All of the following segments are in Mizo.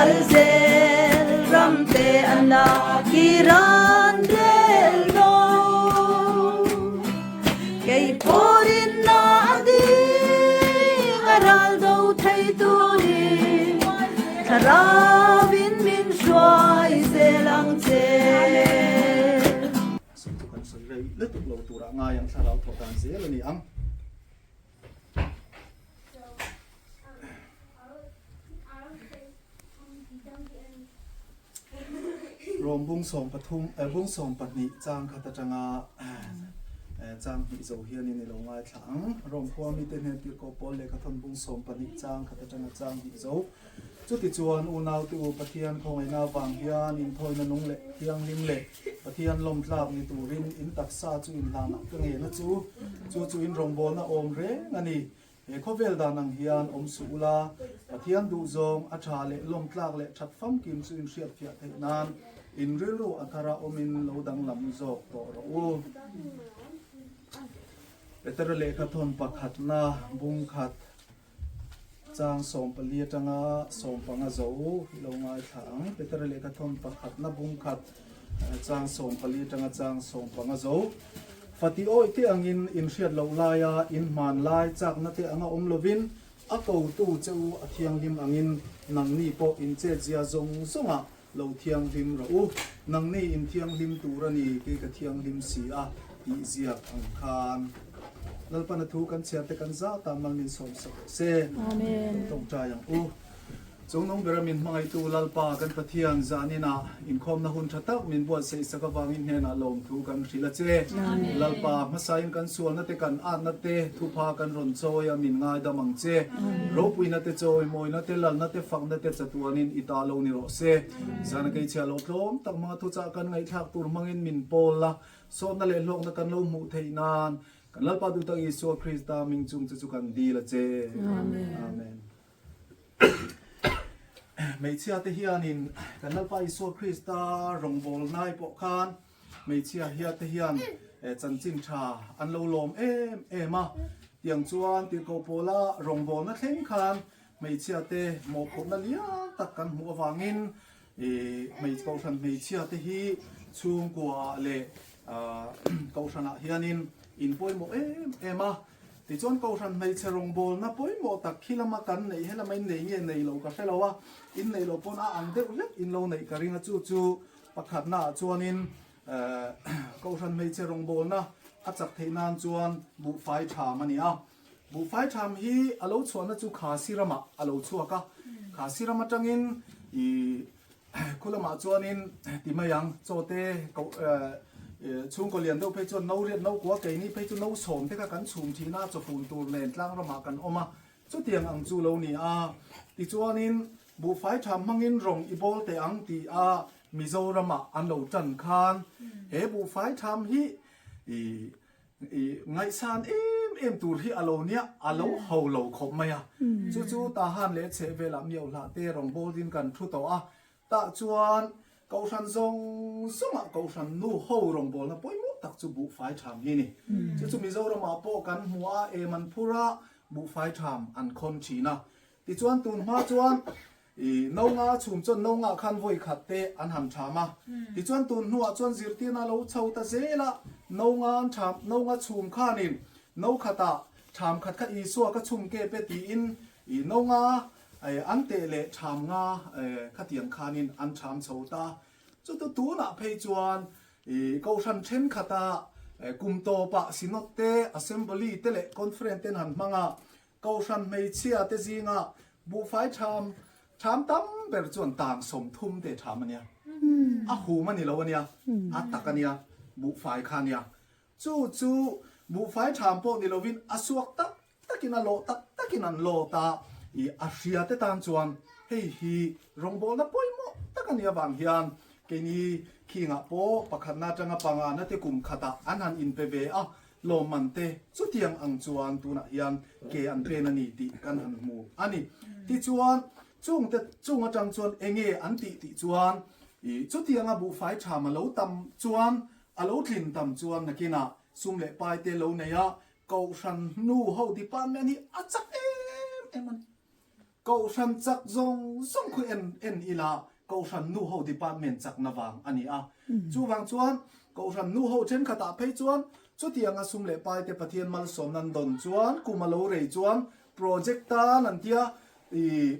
kal zel ramte an la kiran rel dawn. Kei pawhin na a ding a ral do thei turin Thlarauvin min hruai zel ang che. Sawi chu kan sawi rei lutuk lo turah ngai ang thlarau thawh dan zel a ni ang. Rom bung sawm pathum eh bung 12 chang khat atanga eh chang hnih zo hianin i lo ngaithla ang. Rom khua mite hnen tirhkoh pawl lehkha thawn bung 12 chang khat atanga chang hnih zo. Chutichuan unaute u Pathian khawngaihna avang hian inthawina nung leh thianghlim leh Pathian lawmtlak ni turin in taksa chu inhlanah ka ngena chu chu chu in rawngbawlna awm reng a ni. He khawvel dan ang hian awm suh ula, Pathian duhzawng a tha leh lawmtlak leh that famkim chu in hriatfiah theih nan in rilru a thara awmin lo danglam zawk tawh rawh u. Petera lehkha thawn pakhatna bung khat chang 14 atanga 15 zo i lo ngaithla ang. Petera lehkha thawn pakhatna bung khat Chang 14 atanga chang 15 zo. Fati awih te angin in hriat loh laia in hman lai chakna te anga awm lovin a kotu che u a thianghlim angin nangni pawh in chetzia zawng zawngah lo thianghlim rawh u. Nangni in thianghlim tur a ni kei ka thianghlim si a tih ziak ang khan. Lalpana thu kan chhiar te kan zat a mal min sawm sak rawh se. Amen. Tawngtai ang u. Chungnung bera min hmangaihtu Lalpa kan Pathian zaninah inkhawmna hun tha tak min buatsaih sak avangin hnenah lawmthu kan hrilh a che. Lalpa, hmasain kan sualna te kan atna te thupha kan rawn chawi a min ngaidam ang che. Ropuina te chawi, mawina te lalna te fakna te chatuanin i ta lo ni rawh se. Zana keichhia lo tlawm tak hmanga thuchah kan ngaihthlak tur hmangin min pawl la, sawtna leh hlawkna kan lo hmuh theih nan kan Lalpa duhtak Isua Krista ming chung che chu kan dil a che. Amen. Hmeichhia te hianin kan Lalpa Isua Krista rawngbâwl nai pawh khan hmeichhia hia te hian chanchin tha an lo lawm em em a. Tiang chuan tirhkoh pawla rawngbâwlna thleng khan hmeichhia te mawhphurhna lian tak kan hmuh avangin kohhran hmeichhia te hi chhungkuaah leh kohhranah hianin in pawimawh em em a. Tichuan Kohhran hmeichhe rawngbawlna pawimawh tak khi lama kan neih helama in nei nge nei lo ka hre lo a, in neih loh pawn a ang deuh hlek in lo neih ka ring a chu chu pakhatna ah chuanin Kohhran hmeichhe rawngbawlna a chak theih nan chuan buhfai tham a ni a. Buhfai tham hi a lo chhuahna chu Khasi ramah a lo chhuak a, Khasi ram atangin ih Khu lamah chuanin ti mai ang, chaw te koh chhungkaw lian deuh phei chuan no riat no kua keini phei chu no sawm te kha kan chhum thin a, chawfun tur nen tlang ramah kan awm a, chutiang ang chu lo ni a. Tichuanin buhfai tha hmangin rawng i bawl teh ang ti a Mizoramah an lo tan khan he buhfai tham hi ih I ngaihsan em em tur hi a lo nia, a lo ho lo khawp mai a. Chu chu Tahan leh chheh velah miau hlah te rawn bawlin kan thu tawh a. Tah chuan Kohhran zawng zawngah Kohhran nu ho rawngbawlna pawimawh tak chu buhfai tham hi a ni. Chu chu Mizoramah pawh kan hmu a, em an phur a, buhfai tham an khawn thin a. Tichuan tun hma chuan I no nga chhum chuan no ngah khan vawi khat te an han tham a. Tichuan tun hnuah chuan zirtirna a lo chho ta zel a, no nga an tham, no nga chhum khanin no khatah tham khat kha Isua ka chhum kep e tiin i no nga an teh leh tham nga khatiang khanin an tham chho ta. Chutu tunah phei chuan i Kohhran thenkhatah kum tawpah Synod te, Assembly te leh Conference te an han hmang a, Kohhran hmeichhia te zinga buhfai tham tham tam ber chuan tang 30 te tham a nia. A hum a ni lo a nia, a tak a nia, buhfai kha a nia. Chu chu buhfai tham pawh ni lovin a suak tak takin a lawh tak takin an lawt a, i a hria te tan chuan hei hi rawngbawlna pawimawh tak a nih avang hian keini khingah pawh pakhatna atanga pangana te kum khatah an han inpe ve a, Lawmman te chutiang ang chuan tunah hian ke an pen a ni tih kan han hmu a ni. Tichuan, chungte chung atang chuan enge an tih tih chuan i chutianga buhfai tham a lo tam chuan a lo tlin tam chuan nakinah sum leh pai te lo nei a, Kohhran hnu ho department hi a chak em em a ni. Kohhran chak zawng zawng khu en en ila Kohhran nu ho department chakna vang a ni a. Chuvang chuan Kohhran nu ho thenkhatah phei chuan chutianga sum leh paite Pathian malsawm nan dawn chuan kum a lo rei chuan project tan an tia i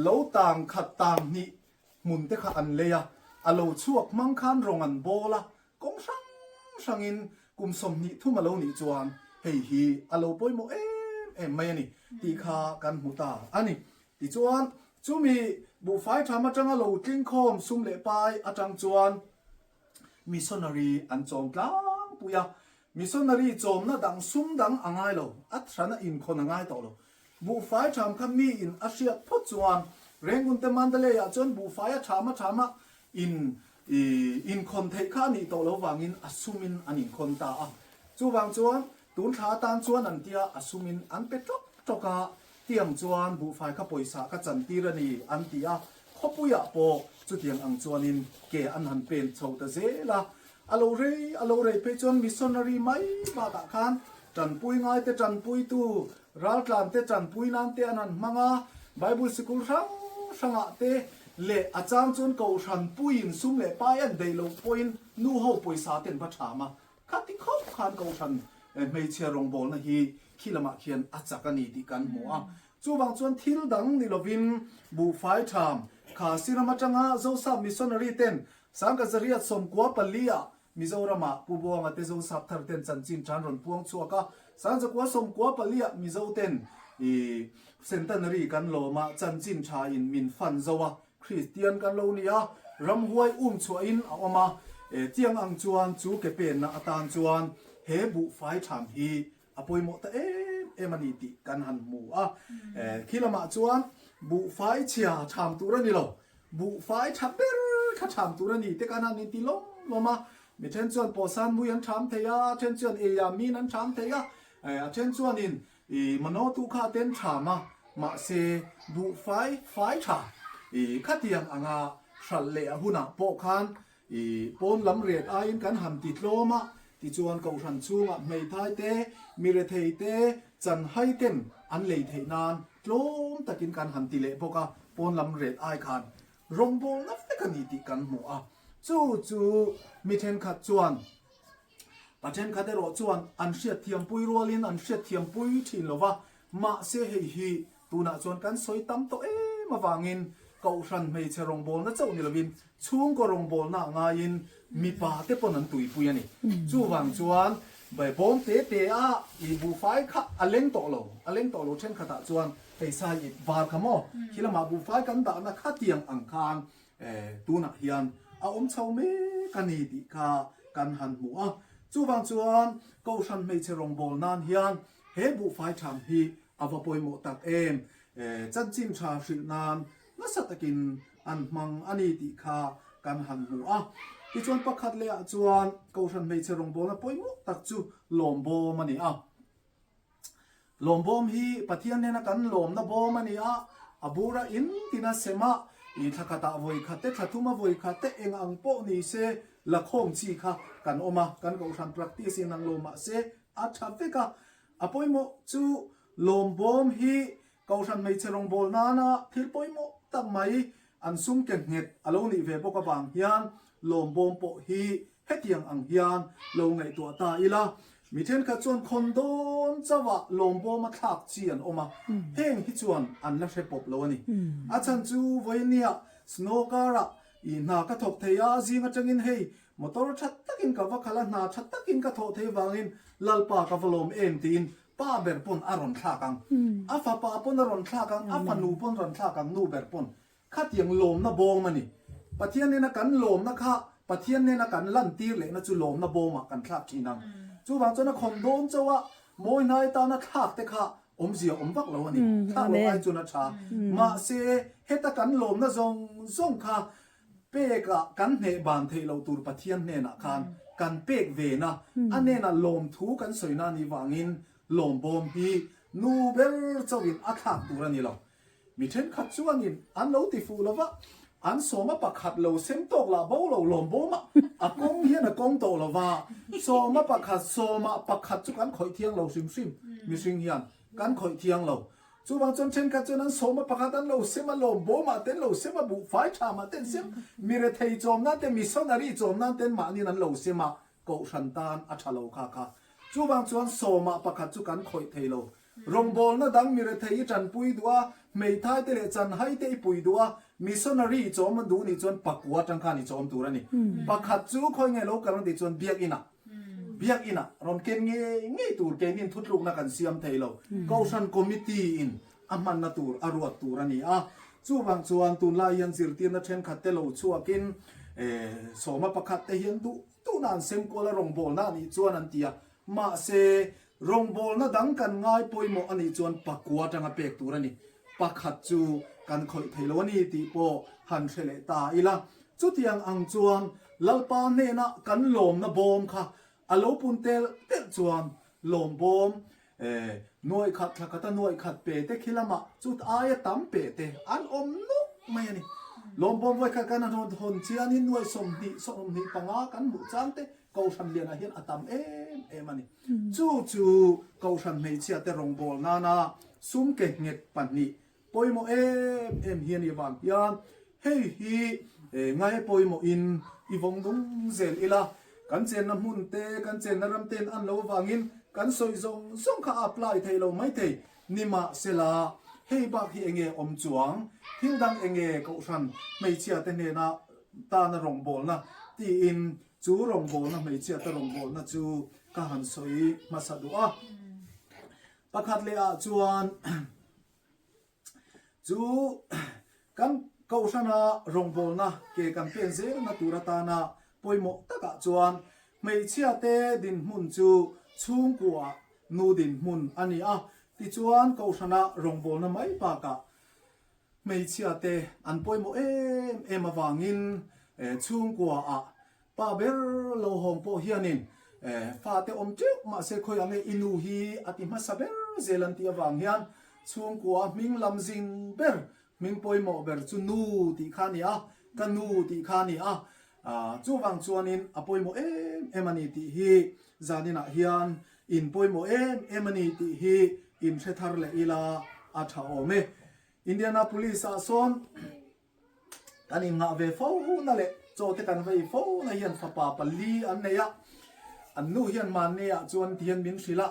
lo tang khat tang hnih hmun te kha an lei a, a lo chhuak hmang khan rawng an bawl a, kawng hrang hrangin kum 20 thum a lo nih chuan hei hi a lo pawimawh em em mai a ni tih kha kan hmu ta a ni. Tichuan, chumi buhfai tham atanga lo tling khawm sum leh pai atang chuan missionary an chawm tlangpui a, missionary chawmna dang sum dang a ngai lo, a thrana inkhawn a ngai tawh lo. Buhfai tham kha mi in a hriat phawt chuan Rangoon te Mandalay ah chuan buhfai a tham a tham a in inkhawn theih kha a nih tawh lo vangin a sumin an inkhawn ta a. Chuvang chuan tun thla atan chuan an tia a sumin an pe tawk tawk a, Tiang chuan buhfai kha pawisa ka chantir a ni an ti a, khawpuiah pawh chutiang ang chuanin ke an han pen chho ta zel a. A lo rei a lo rei phei chuan missionary mai bakah khan tanpui ngaite tanpuitu, raltlante tanpui nan te an han hmang a, Bible sikul hrang hrangah te leh a chang chuan kohhran puiin sum leh pai an deih loh pawhin nuho pawisa te an va tham a, Khati khawp khan Kohhran hmeichhia rawngbawlna hi khi lamah khian a chak a ni tih kan hmu a. Chuvang chuan thil dang ni lovin buhfai tham kha Siram atanga Zosap Missionary ten Sangkazariat 94 ah Mizoramah Pu Buanga te Zosap thar ten chanchin tan rawn puang chhuak a. Sangzakua 94 ah Mizo ten i Centenary kan lawm a, chanchin tha in min fan zo a. Kristian kan lo ni a, ramhuai um chhuahin a awm a, chiang ang chuan chu ke penna atan chuan he buhfai tham hi a pawimawh ta em em a ni tih kan han hmu a. Khi lamah chuan buhfai chhia tham tur a ni lo, buhfai tha ber kha tham tur a ni te kan han inti lawm lawm a. Mi then chuan pawhsan mui an tham thei a, a then chuan eia min an tham thei a, a then chuanin I mano tu kha ten tham a, mahse buhfai fai tha i khatiang anga hralh leh a hunah pawh khan i pawn lam ret aiin kan han ti tlawm a, tichuan kohhran chhungah hmeithai te, mirethei te, chanhai ten an lei theih nan tlawm takin kan han ti leh bawk a, pawn lam ret ai khan rawngbawlna vek a ni tih kan hmu a, chu chu mi thenkhat chuan A thenkhat erawh chuan an hriatthiampui rualin an hriatthiampui thin lo va, mahse hei hi tunah chuan kan sawi tam tawh em avangin Kohhran hmeichhe rawngbawlna chauh ni lovin chhungkaw rawngbawlna ah ngaiin mipa te pawn an tuipui a ni. Chuvang chuan bawm te te a i buhfai kha a leng tawh lo, a leng tawh lo thenkhatah chuan hei sai ip var kha maw, khi lamah buhfai kan dahna khatiang ang khan Tunah hian a awm chho mek a ni tih kha kan han hmu a. Chuvang chuan Kohhran hmeichhe rawngbâwl nan hian he buhfai tham hi a va pawimawh tak em? Chanchin tha hrilh nan nasa takin an hmang a ni tih kha kan han hmu a. Tichuan pakhat lehah chuan Kohhran hmeichhe rawngbâwlna pawimawh tak chu lawmbawm a ni a. Lawmbawm hi Pathian nena kan lawmna bawm a ni a, a bura in tina sem a, i thla khatah vawi khat te, thla thuma vawi khat te eng ang pawh ni se lakhawm chi kha kan awm a, kan kohhran practice in ang lo mah se a tha vek a. A pawimawh chu lawmbawm hi kohhran hmeichhe rawngbâwl nana thil pawimawh tak mai an sum ke nghet a lo nih ve bawk avang hian lawmbawm pawh hi Hetiang ang hian lo ngaihtuah ta ila, mi thenkhat chuan khawn dawn chauha lawmbawma thlak chi an awm a, heng hi chuan an la hre pawp lo a ni. A chhan chu vawinia snow car-ah i hna ka thawk thei a, zing atangin hei motor tha takin ka va khalh a, hna tha takin ka thawh thei vangin Lalpa ka va lawm em tiin pa ber pawn a rawn thlak ang, a fapa pawn a rawn thlak ang, a fanu pawn rawn thlak ang, nu ber pawn. Khatiang lawmna bawm a ni. Pathian nena kan lawmna kha Pathian nena kan lantir lehna chu lawmna bawmah kan thlak thin ang. Chuvang chuan a khawn dawn chauh a, mawi hnai tana thlak te kha awmzia awm vak lo a ni. Thlak loh ai chuan a tha. Mahse, heta kan lawmna zawng zawng kha pekah kan hneh ban theih loh tur Pathian hnenah khan kan pek vena, a nena lawmthu kan sawina a nih vangin lawmbawm hi nu ber chauhin a thlak tur a ni lo. Mi thenkhat chuanin an lo ti fuh lo va, an sawma pakhat lo sem tawk lah bo lo lawm bawm a, a kawng hian a kawng tawh lo va, sawma pakhat sawma pakhat chu kan khawih thiang lo hrim hrim, mihring hian kan khawih thiang lo. Chuvang chuan thenkhat chuan an sawm a, pakhat an lo sem a, lawm bawm ah te an lo sem a, buhfai tham ah te an sem, mi rethei chawm nan te, missionary chawm nan te an mahniin an lo sem a, kohhran tan a tha lo kha kha. Chuvang chuan sawm ah pakhat chu kan khawih thei lo. Rawngbawlna dang mi rethei i tanpui duh a, hmeithai te leh chanhai te i pui duh a, missionary i chawm a duh nih chuan pakua atang khan i chawm tur a ni. Pakhat chu khawi nge lo kal ang tih chuan biakinn ah Biakinn ah rawn ken ngei ngei tur keinin thutlukna kan siam thei lo. Kohhran committee in a hmanna tur a ruat tur a ni a. Chuvang chuan tunlai hian zirtirna thenkhat te lo chhuakin sawma pakhat te hian duh duhna an sem kual a rawngbawlna a nih chuan an ti a. Mahse, rawngbawlna dang kan ngai pawimawh a nih chuan pakua atanga pek tur a ni. Pakhat chu kan khawih thei lo a ni tih pawh han hre leh ta ila. Chutiang ang chuan Lalpa hnena kan lawmna bawm kha a lo pun tel telh chuan lawm bawm nuaih khat thla khata nuaih khat pe te khi lamah chut aia tam pe te an awm nuk mai a ni. Lawm bawm vawi khat kan han hawn chianin nuaih 20 25 kan hmuh chang te Kohhran lianah hian a tam em em a ni. Chu chu Kohhran hmeichhia te rawngbâwl nana sum ke nghet pahnih pawimawh em em hi a nih vang hian hei hi ngai pawimawhin i vawng dung zel ila, kan chenna hmun te, kan chenna ram ten an lo vangin kan sawi zawng zawng kha a apply thei lo maithei. Nimahsela, hei bak hi enge awm chuang? Thil dang enge Kohhran hmeichhia te hnena tana rawngbawlna tiin Chu rawngbawlna hmeichhiate rawngbawlna chu ka han sawi hmasa duh a. Pakhat leh ah chuan chu kan Kohhrana rawngbawlna ke kan pen zelna tur atana pawimawh takah chuan hmeichhiate dinhmun chu chhungkua nu dinhmun a ni a. Tichuan Kohhrana rawngbawlna mai bakah Hmeichhia te an pawimawh em em avangin chhungkua ah pa ber lo hawng pawh hianin fa te awm teuh mahse khawi ang e i nu hi a ti hmasa ber zel an tih avang hian chhungkua hming lam zing ber hming pawimawh ber chu nu tih kha a ni a, ka nu tih kha a ni a, chuvang chuanin a pawimawh em em a ni tih hi zaninah hian in pawimawh em em a ni tih hi in hre thar leh ila a tha awm e. Indianapolis ah sawn kan inngah ve fo na leh chaw te kan vei fo na hian fapa pali an nei a, an nu hian mahni ah chuan ti hian min hrilh a,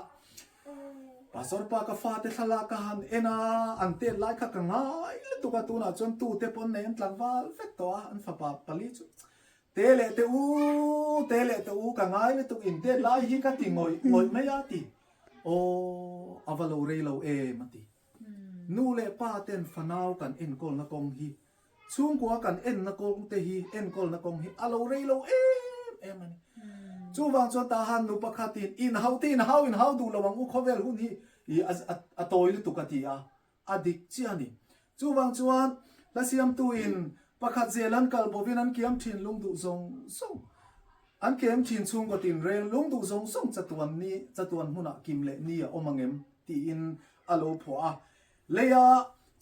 Pastor pa ka fate thlalak ka han en a, an tet lai kha ka ngai lutuk a, tunah chuan tute pawh an nei an tlangval vek tawh a, an fapa pali chu Te leh te u, te leh te u ka ngai lutuk in tet lai hi ka ti ngawih ngawih mai a ti. Aw, a va lo rei lo em a ti. Nu leh pa ten fanau kan enkawlna kawng hi, chhungkua kan enna kawng te hi, enkawlna kawng hi a lo rei lo em em a ni. Chuvang chuan tah han nu pakhatin inhau te inhau inhau duh lo ang u khawvel hun hi a tawi lutuk a ti a. A dik chiah a ni. Chuvang chuan hla siamtuin pakhat zel an kal bovin an kiam thin lung duh zawng zawng, an kem thin chhungkaw tinreng lung duh zawng zawng chatuan ni, chatuan hmunah kim leh ni a awm ang em? tiin a lo phuah a. Leia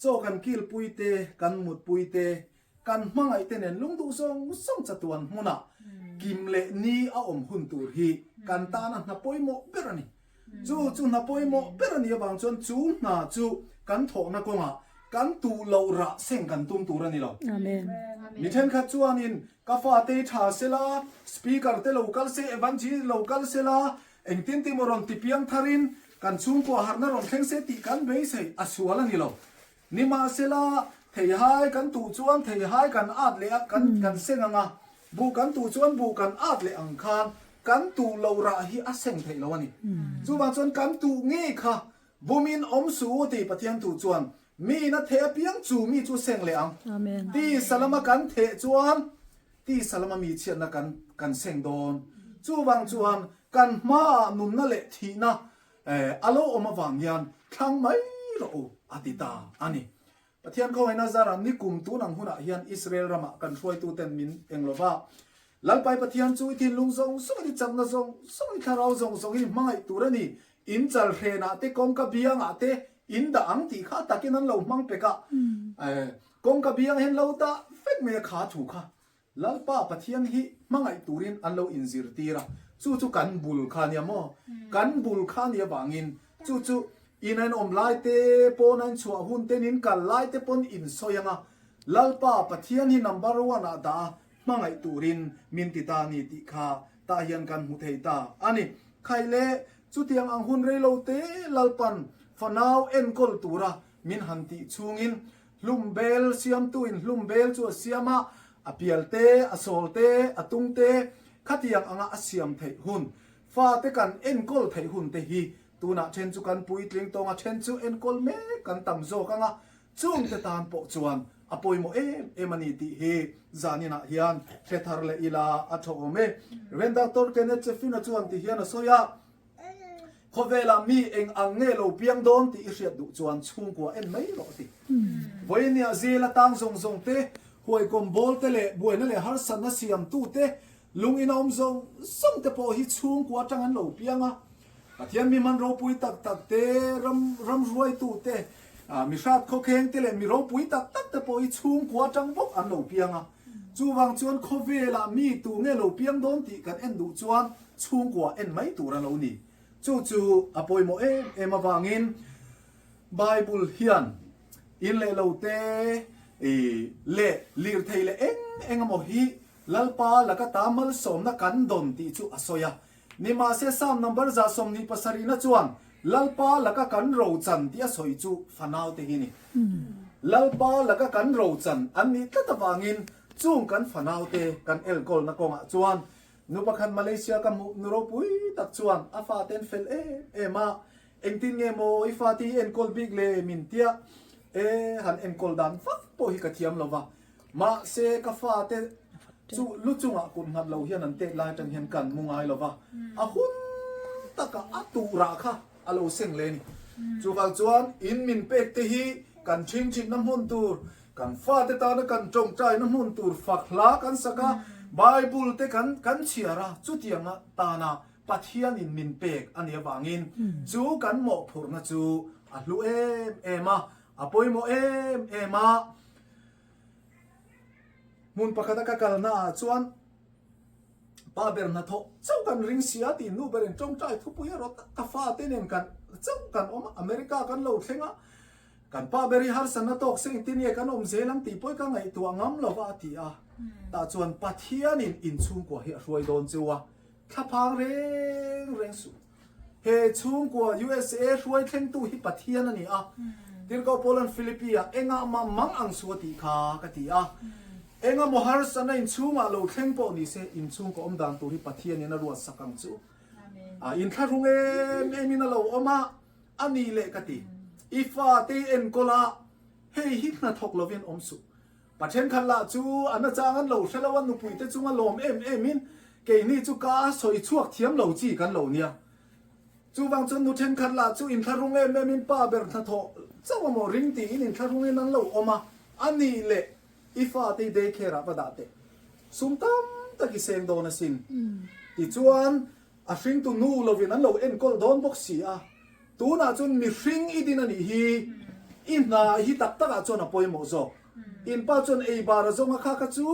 chaw kan kilpui te, kan mutpui te, kan hmangaih te nen lung duh zawng zawng chatuan hmunah kim leh ni a awm hun tur hi kan tana hna pawimawh ber a ni. Chu chu hna pawimawh ber a nih avang chuan chu hna chu kan thawhna kawngah kan tuh loh rah seng kan tum tur a ni lo. Mi thenkhat chuanin ka fate i tha sela, speaker te lo kal se, evangelist lo kal sela, engtin tin maw rawn ti piang tharin kan chhungkua harhna rawn thleng se tih kan beisei a sual a ni lo. Nimahsela, theihai kan tuh chuan theihai kan at leh a, kan kan seng ang a, buh kan tuh chuan buh kan at leh ang khan kan tuh loh rah hi a seng theih lo a ni. Chuvang chuan kan tuh ngei kha bumin awm suh u tih Pathian tuh chuan miin a theh apiang chu mi chu seng leh ang. Tisa lama kan theh chuan tisa lama mi chhiatna kan kan seng dawn. Chuvang chuan kan hmaah nunna leh thihna A lo awm avang hian thlang mai rawh u, a ti ta a ni. Pathian khawngaihna zara nikum tun ang hunah hian Israel ramah kan hruaituten min eng lo va. Lalpai Pathian chu i thinlung zawng zawngin, i chakna zawng zawngin, i thlarau zawng zawngin i hmangaih tur a ni. In chal hrenah te, kawngka biangah te in dah ang tih kha takin an lo hmang pek a. Kawngka biang hian lo dah vek mai a kha thu kha. Lalpa Pathian hi hmangaih turin an lo inzirtir a, chu chu kan bul kha nia maw? Kan bul kha nia vangin chu chu In a in awm lai te pawn a in chhuah hun ten in kal lai te pawn in sawi anga Lalpa Pathian hi number one ah dah a hmangaih turin min ti ta a ni tih kha tah hian kan hmu thei ta a ni. Khai le, chutiang ang hun rei lo te Lalpan fanau enkawl tura min han tih chhungin hlumbel siamtuin hlumbel chu a siam a, a pial te, a sawl te, a tung te khatiang anga a siam theih hun, fate kan enkawl theih hun te hi tunah then chu kan puitling tawng a, then chu enkawl mek kan tam zawk anga Chungte tan pawh chuan a pawimawh em em a ni tih hi zaninah hian hre thar leh ila a tha awm e. Rev. Doctor Kenneth Cheffin-a chuan ti hian a sawi a, Khawvelah mi eng ang nge lo piang dawn tih i hriat duh chuan chhungkua en mai rawh a ti. Vawinia zela tang zawng zawng te, huaikawm bawl te leh buaina leh harsatna siamtu te, lung ina awm zawng zawng te pawh hi chhungkua atang an lo piang a. Pathian mi hman ropui tak tak te, ram ram hruaitu te, mi hrat khawkheng te leh mi ropui tak tak te pawh hi chhungkua atang bawk an lo piang a. Chuvang chuan khawvelah mi tu nge lo piang dawn tih kan en duh chuan chhungkua en mai tur a lo ni. Chu chu a pawimawh em em avangin Bible hian in leh lo te leh lirthei leh eng eng emaw hi Lalpa laka ta malsawmna kan dawn tih chu a sawi a. Nimahse Psalm number 27 na chuan Lalpa laka kan rochan tih a sawi chu fanaute hi ni. Lalpa laka kan rochan an nih tlat avangin chung kan fanaute kan elkawlna kawngah chuan nu pakhat Malaysia ka hmuh nu ropui tak chuan a fate an fel em em a, engtin nge maw i fate hi enkawl bik le min tia e han enkawl dan vak pawh hi ka thiam lova. Mahse, ka fate chu lu chungah kut nghat lo hian an tet lai atang hian kan mu ngai lo va, a hun takah a tuhrah kha a lo seng le ni. Chuvang chuan in min pek te hi kan ṭhingṭhitna hmun tur, kan fate tana kan ṭawngṭaina hmun tur fak hla kan sak a, Bible te kan kan chhiar a, chutianga tana Pathianin min pek a nih avangin chu kan mawhphurhna chu a hlu em em a, a pawimawh em em a. Hmun pakhata ka kalna ah chuan pa ber hnathawh chauh kan ring si a tih nu berin tawngtai thupui a rawt a, ka fate nen kan chauh kan awm a, America kan lo thleng a, kan pa ber hi harsatna tawk se engtin nge kan awm zel ang tih pawh ka ngaihtuah ngam lo va a ti a, tah chuan Pathianin inchhungkua hi a hruai dawn cheu a, thlaphang reng reng suh. He chhungkua USA hruai thlengtu hi Pathian a ni a, Tirhkoh Paulan Philippi-ah engah mah mang ang su a tih kha ka ti a. Enga maw harsatna inchhungah lo thleng pawh ni se, inchhungkaw awm dan tur hi Pathianin a ruat sak ang chu. A inthlahrung em emin a lo awm a, a ni leh ka ti. I fate i enkawl a, hei hi hnathawk lovin awm suh. Pa thenkhat lah chu a nachang an lo hre lo a, nupuite chunga lawm em emin keini chu ka sawi chhuak thiam lo chi kan lo nia. Chuvang chuan nu thenkhat lah chu inthlahrung em emin pa ber hnathawh chauh a maw ring tiin inthlahrungin an lo awm a, a nih leh i fate i day care ah va dah teh. Sum tam tak i seng dawn asin. Tichuan a hringtu nu lovin an lo enkawl dawn bawk si a. Tunah chuan mihring i din a nih hi, i hna hi tak takah chuan a pawimawh zawk. In pa chuan ei bar a zawng a kha kha chu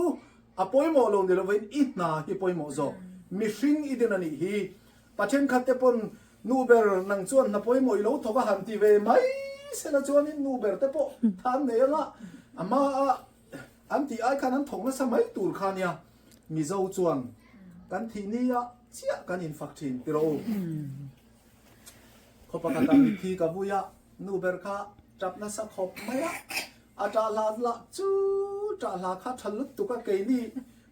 a pawimawh lo ni lovin i hna hi pawimawh zawk. Mihring i din a nih hi. Pa thenkhat te pawn nu ber nang chuan hna pawimawh i lo thawk a han ti ve mai sela chuanin nu ber te pawh tha an nei anga a hma a an tih ai khan an thawk nasa mai tur kha nia. Mizo chuan kan thih nia chiah kan infak thin ti rawh u. Khaw pakhat ah mitthi ka vui a, nu ber kha tap nasa khawp mai a, a tah hla lah chu tah hla kha tha lutuk a keini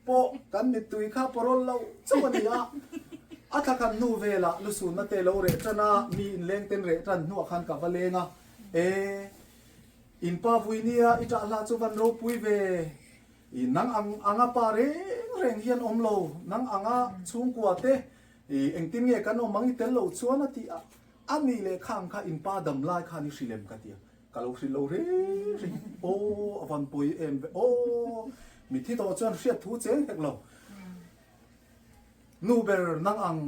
pawh kan mittui kha pawrawl lo chauh a ni a, a thla khan hnu velah lusunna te lo reh tan a, mi inleng ten reh tan hnuah khan ka va leng a, e in pa vui nia i tah hla chu van ropui ve, i nang ang anga pa reng reng hian awm lo, nang anga chhungkua te I engtin nge kan awm ang i tel loh chuan a ti a, a nih leh kha ang kha in pa dam lai khan i hrilh em ka ti a, ka lo hrilh lo reng reng, aw a van pawi em ve aw, mithi tawh chuan hriat thu cheng hek lo, nu ber nang ang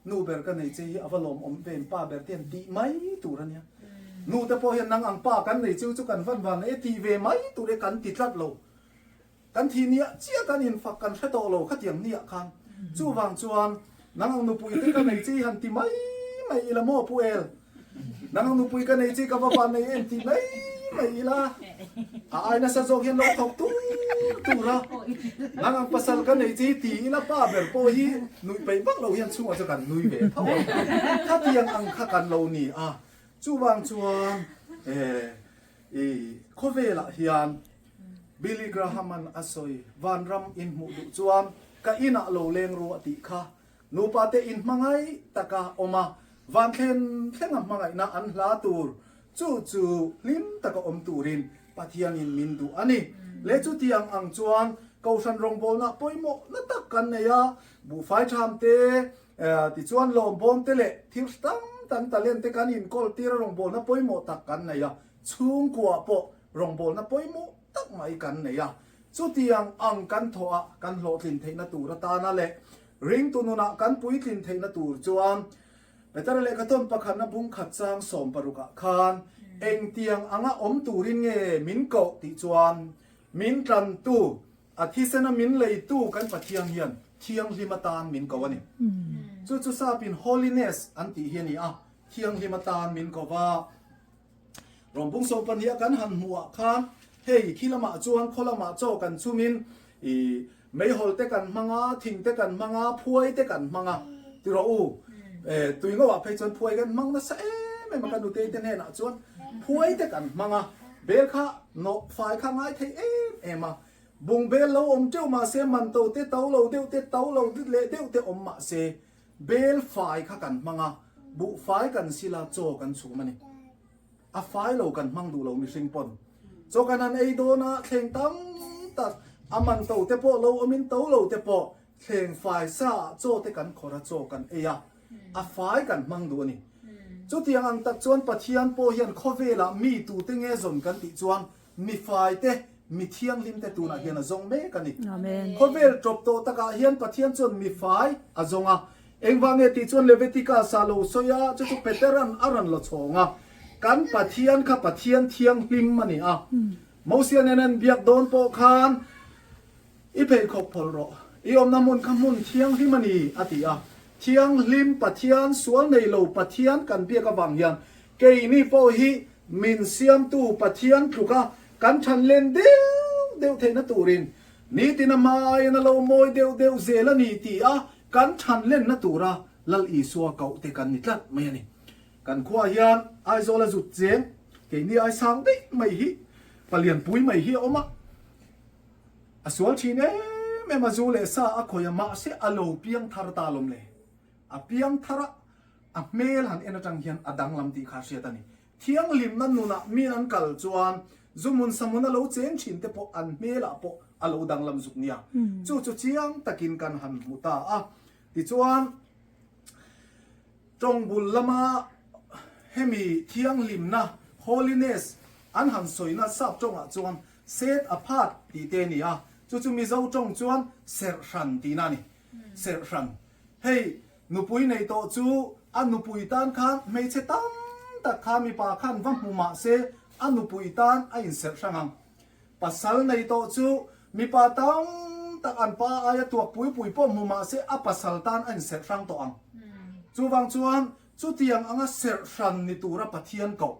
nu ber ka nei che hi a va lawm awm ve in pa ber te hian tih mai tur a nia, nu te pawh hian nang ang pa kan nei cheu chu kan van van e tih ve mai tur e kan ti tlat lo. Kan thih niah chiah kan infak kan hre tawh lo khatiang niah khan. Chuvang chuan nang ang nupui te ka nei che i han ti mai mai ila maw Pu El? Nang ang nupui ka nei chi ka va van nei em tih mai mai ila a ai nasa zawk hian lo thawk tur tur a. Nang ang pasal ka nei chi ti ila pa ber pawh hi nuih peih vak lo hian chhungah chu kan nui ve tho a. Khatiang ang kha kan lo ni a. Chuvang chuan eh i khawvelah hian Billy Graham-a'n a sawi vanram inhmuh duh chuan ka inah lo leng ru a tih kha Nupa te inhmangaih taka awm a, van thlen thlenga hmangaihna an hla tur chu chu hlim taka awm turin Pathianin min duh a ni. Le chutiang ang chuan Kohhran rawngbawlna pawimawh na tak kan nei a, buhfai tham te, tichuan lawmbawm te leh thil tam tam talent te kan inkawl tir a rawngbawlna pawimawh tak kan nei a, chhungkua pawh rawngbawlna pawimawh tak mai kan nei a. Chutiang ang kan thawh a kan hlawhtlin theihna tur atana leh ringtu nunah kan puitlin theihna tur chuan Petera lehkhathawn pakhatna bung khat chang 16 ah khan engtiang anga awm turin nge min koh tih chuan min tlantu, a thisena min leitu kan Pathian hian thianghlim atan min ko a ni. Chu chu sapin holiness an tih hi a ni a, thianghlim atan min ko va. Rawng bung 12 a kan han hmuh ah khan hei khi lamah chuan khaw lamah chaw kan chhumin ih meihawl te kan hmang a, thing te kan hmang a, phuai te kan hmang a ti rawh u. Eh tui ngo ah phei chuan phuai kan hmang nasa em em a ka nutei te hnenah chuan phuai te kan hmang a, bel kha nawh fai kha ngai thei em em a, bung bel lo awm teuh mahse man to te to lo deuh te to lo leh deuh te awm mahse Bel fai kha kan hmang a, buh fai kan sil a, chaw kan chhum a ni. A fai lo kan hmang duh lo mihring pawn. Chaw kan han ei dawn a, thleng tam tak, a man to te pawh lo awmin to lo te pawh thleng fai sa ah chaw te kan khawrh a, chaw kan ei a, a fai kan hmang duh a ni. Chutiang ang tak chuan Pathian pawh hian khawvelah mi tute nge zawn kan tih chuan Mi fai te, mi thianghlim te tunah hian a zawng mek a ni. Khawvel tawp tawh takah hian Pathian chuan mi fai a zawng a. Engvang nge tih chuan Leviticus ah lo sawi a, chu chu Peteran a rawn la chhawng a. Kan Pathian kha Pathian thianghlim a ni a. Mosia nen an biak dawn pawh khan I pheikhawk phawlh rawh, i awmna hmun kha hmun thianghlim a ni, a ti a. Thianghlim Pathian, sual nei lo Pathian kan biak avang hian keini pawh hi min siamtu Pathian tluka kan than len deuh deuh theihna turin nitin a hmaiin a lo mawi deuh deuh zel a ni ti a kan than lenna tura Lal Isua koh te kan ni tlat mai a ni. Kan khuaah hian Aizawl a zut cheng, keini ai sang daih mai hi palianpui mai hi a awm a. A sual thin em em a, zu leh sa a khawih a, mahse a lo piang thar ta lawm le. A piang thar a, a hmel han en atang hian a danglam tih kha a hriat a ni. Thianghlimna nunah mi an kal chuan zu hmun sa hmun a lo cheng thin te pawh an hmelah pawh a lo danglam zuk nia. Chu chu chiang takin kan han hmu ta a. Tichuan tawng bul lama hemi thianghlimna, holiness, an han sawina sap tawngah chuan Set apart tih te a ni a, chu chu Mizo tawng chuan serh hran tihna a ni. Serh hran. Hei, nupui nei tawh chu a nupui tan khan hmeichhe tam tak kha mipa khan va hmu mah se a nupui tan a inserh hrang ang. Pasal nei tawh chu mipa tam tak an pa aia tuak pui pui pawh hmu mah se a pasal tan a inserh hrang tawh ang. Chuvang chuan chutiang anga serh hran ni tura Pathian koh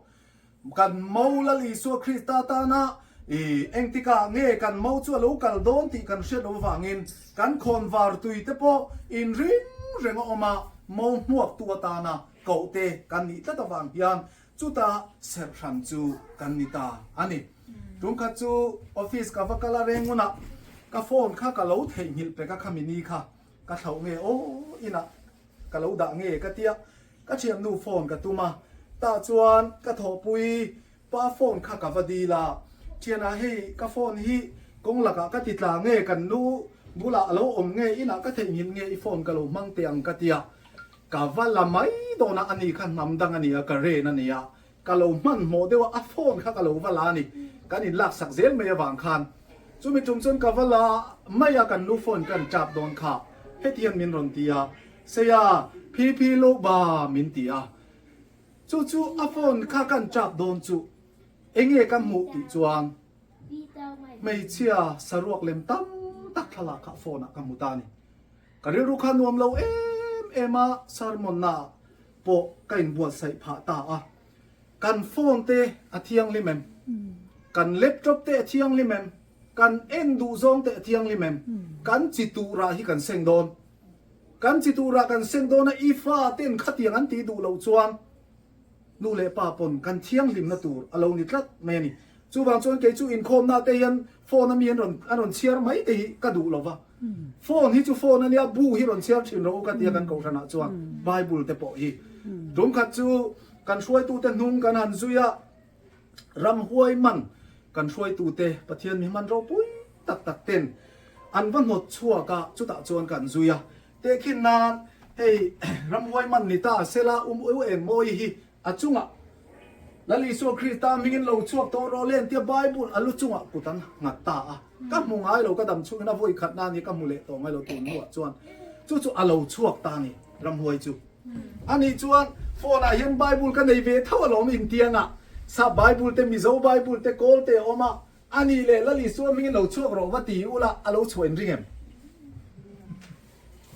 Kan mo Lal Isua Krista tana i engtikah nge kan mo chu a lo kal dawn tih kan hriat loh avangin kan khawnvar tui te pawh inring reng a awm a, mo hmuaktu atana koh te kan nih tlat avang hian chuta serh hran chu kan ni ta a ni. Tungkhat chu office ka va kal a reng hunah ka phone kha ka lo theihnghilh pek a khami ni kha ka thlauh nge aw inah Ka lo dah nge ka tia, ka thiannu phone ka tum a, tah chuan ka thawhpui pa phone kha ka va dil a, thianah hei ka phone hi kawng lakah ka ti tla nge kan nu bulah a lo awm nge inah ka theihnghilh nge i phone ka lo hmang teh ang ka tia, ka va la mai dawn a, ani kha hnam dang a nia ka ren a nia, Ka lo hmanhmawh deuh a, a phone kha ka lo va la a ni. Kan inlaksak zel mai avang khan. Chumi tum chuan ka va la mai a, kan nu phone kan tap dawn kha. Heti hian min rawn ti a, Seia, phi phi lu ba min ti a. Chu chu a phone kha kan tap dawn chu enge ka hmuh tih chuan hmeichhia saruak lem tam tak thlalak kha phone ah ka hmu ta a ni. Ka rilru kha nuam lo em em a, sermon na ah. pawh ka inbuatsaih phah ta a. Kan phone te a thianghlim em? Kan laptop te a thianghlim em? Kan en duh zawng te a thianghlim em? Kan chi turah hi kan seng dawn. Kan chi turah kan seng dawn a, i fa ten khatiang an tih duh loh chuan nu leh pa pawn kan thianghlimna tur a lo ni tlat mai a ni. Chuvang chuan kei chu inkhawmna te hian phone a mi an rawn an rawn chhiar mai te hi ka duh lo va. Phone hi chu phone a nia, bu hi rawn chhiar thin rawh u ka tia kan kohhranah chuan Bible te pawh hi. Tumkhat chu kan hruaitute hnung kan han zui a, Ramhuai man kan hruaitute Pathian mi hman ropui tak tak ten an va hnawt chhuak a, chutah chuan kan zui a. Tehkhin nan hei ramhuai man ni ta sela um u eng mawi hi a chungah Lal Isua Krista hmingin lo chhuak tawh rawh le tia Bible a lu chungah kut an nghat ta a. Ka hmu ngai lo, ka dam chhungin a vawi khat na ni ka hmu leh tawh ngai lo tun hnuah chuan chu chu a lo chhuak ta ni ramhuai chu. Ani chuan phone ah hian Bible ka nei ve tho alawm intiang ah sap Bible te Mizo Bible te kawl te a awm a, ani leh Lal Isua hmingin lo chhuak rawh va ti ula a lo chhuah in ring em?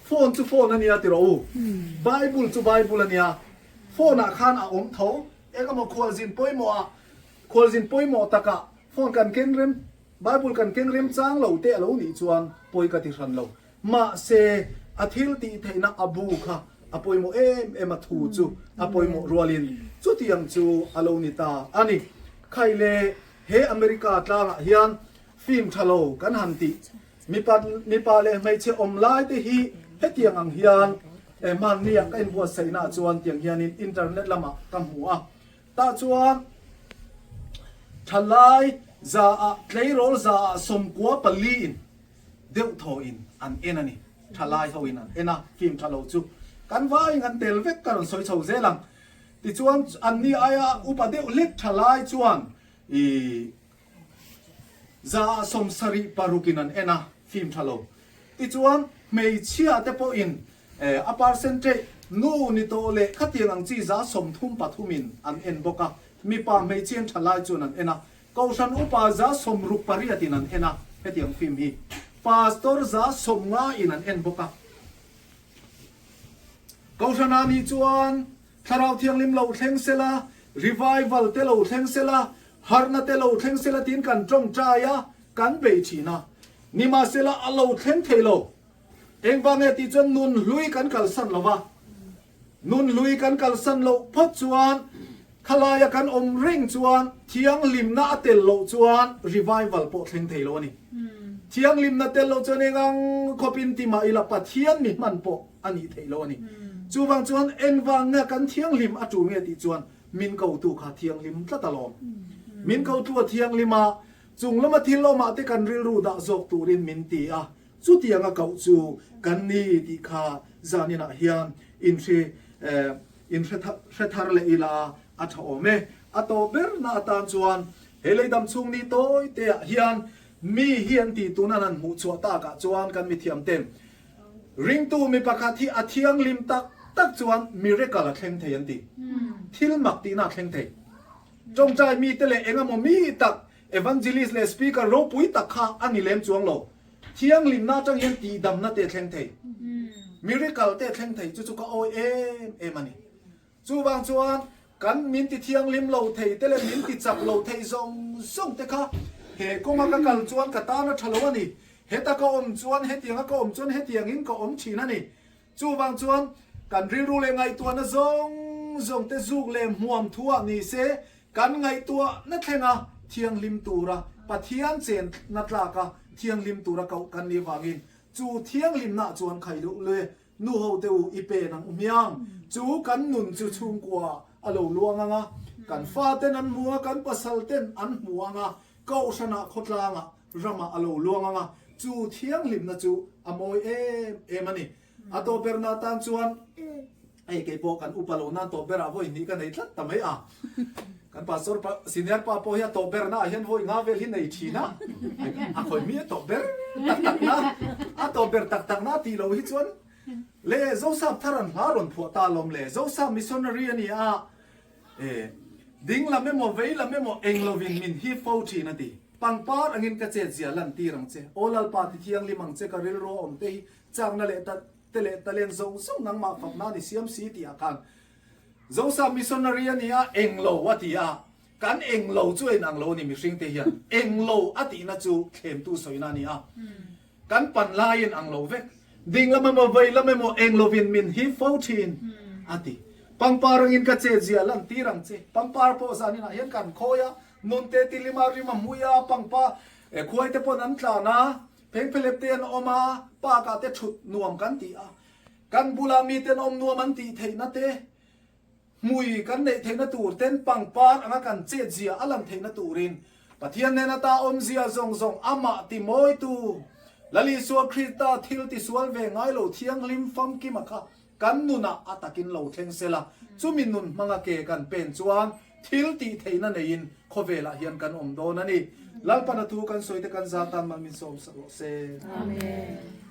Phone chu phone ania ti rawh u, Bible chu Bible ania, phone ah khan a awm tho, engemaw khualzin pawimawh ah khualzin pawimawh takah phone kan ken rem Bible kan ken rem chang lo te a lo nih chuan pawi ka ti hran lo. Mahse, a thil tih theihna a bu kha a pawimawh em em a, thu chu a pawimawh rualin chutiang chu a lo ni ta a ni. Khai le, he America tlangah hian film tha lo kan han tih mipa mipa leh hmeichhe awm lai te hi hetiang ang hian hmannia ka inbuatsaihnaah chuan tiang hianin internet lamah ka hmu a. Tah chuan thalai zaah tleirawl zaah 94 in deuh thaw in an en a ni. Thalai ho in an en a, film tha lo chu kan vaiin an tel vek ka rawn sawi chho zel ang. Tichuan anni aia upa deuh hlek thalai chuan ih 76 in an en a, film tha lo. Tichuan hmeichhia te pawhin a percentage nu ni tawh leh khatiang ang chi 33 in an en bawk a, mipa hmeichhian thalai chuan an en a, Kohhran upa 68 in an en a, hetiang film hi Pastor 90 in an en bawk a. Kohhran ah nih chuan Thlarau Thianghlim lo thleng sela, revival te lo thleng sela, harhna te lo thleng sela tiin kan tawngtai a, kan bei thin a. Nimahsela a lo thleng thei lo. Engvang nge tih chuan nun hlui kan kalsan lo va. Nun hlui kan kalsan loh phawt chuan khalaia kan awm reng chuan thianghlimna a tel loh chuan revival pawh thleng thei lo a ni. Thianghlimna tel loh chuan engang khawpin ti mah ila Pathian mi hman pawh a nih theih lo a ni. Chuvang chuan engvang nge kan thianghlim a tul nge tih chuan min kotu kha thianghlim tlat alawm. Min kotu a thianghlim a, chung lama thil awmah te kan rilru dah zawk turin min ti a. Chutiang a koh chu kan ni tih kha zaninah hian inhri inhre hre thar leh ila a tha awm e. A tawp berna atan chuan he leidam chhung ni tawi te ah hian mi hi an tih tun an han hmuh chhuah takah chuan kan mithiam ten ringtu mi pakhat hi a thianghlim tak tak chuan miracle a thleng thei an ti. Thil mak tihna a thleng thei. Tawngtai mite leh engemaw mi tak Evangelist leh speaker ropui tak kha a ni lem chuang lo. Thianghlimna atang hian tihdamna te thleng thei. Miracle te thleng thei chu chu ka awi em em a ni. Chuvang chuan kan min ti thianghlim lo thei te leh min ti chak lo thei zawng zawng te kha he kawnga ka kal chuan ka tan a tha lo a ni. Heta ka awm chuan hetianga ka awm chuan hetiangin ka awm thin a ni. Chuvang chuan kan rilru leh ngaihtuahna zawng zawng te zuk leh hmuam thuah ni se Kan ngaihtuahna thlenga thianghlim tura Pathian chenna tlaka thianghlim tura koh kan nih vangin chu thianghlimnaah chuan khai luh le nu ho te u i pen ang u hmiang. Chu kan nun chu chhungkua a lo luang ang a, kan faten an hmu a, kan pasal ten an hmu ang a, kohhranah khawtlangah ramah a lo luang ang a, chu thianghlimna chu a mawi em em a ni. A tawp berna atan chuan hei kei pawh kan upa lo nan tawp berah vawi hnih ka nei tlat ta mai a. Kan pastor pa senior pa pawh hi a tawp berna ah hian vawi nga vel hi nei thin a. A khawi mi a tawp ber tak tak na a tawp ber tak tak na tih loh hi chuan le Zosap thar an hla rawn phuah ta alawm le. Zosap missionary a ni a e ding lam emaw vei lam emaw eng lovin min hip fo thin a ti. Pangpar angin ka chet zia lan tir ang che. Aw Lalpa ti thianghlim ang che ka rilru a awm te hi Chakna leh ta te leh talent zawng zawng nangmah fakna ni siam si tih ah khan. Zosa missionary a ni a, englo a ti a, kan englo chu a inang lo a ni mihring te hian. Englo a tihna chu thlemtu sawina a ni a. Kan pan lai in ang lo vek. Ding lam emaw vei lam emaw eng lovin min hip fo thin a ti. Pangpar angin ka chet zia lan tir ang che. Pangpar pawh zaninah hian kan khawi a, nunte tilima rim a hmui a, pangpa khuai te pawn an tlan a, phengphelep te an awm a, park ah te thut nuam kan ti a. Kan bula miten awm nuam an tih theihna te, hmui kan neih theihna tur ten pangpar anga kan chet zia a lan theihna turin Pathian nen ata awmzia zawng zawng amah ti mawitu Lal Isua Krista thil tisual ve ngai lo thianghlim famkima kha kan nunah a takin lo thleng sela, chumi nun hmanga ke kan pen chuan thil tih theihna neiin khawvelah hian kan awm dawn a ni. Lalpana thu kan sawi te kan zat tan mal min sawm sak rawh se. Amen.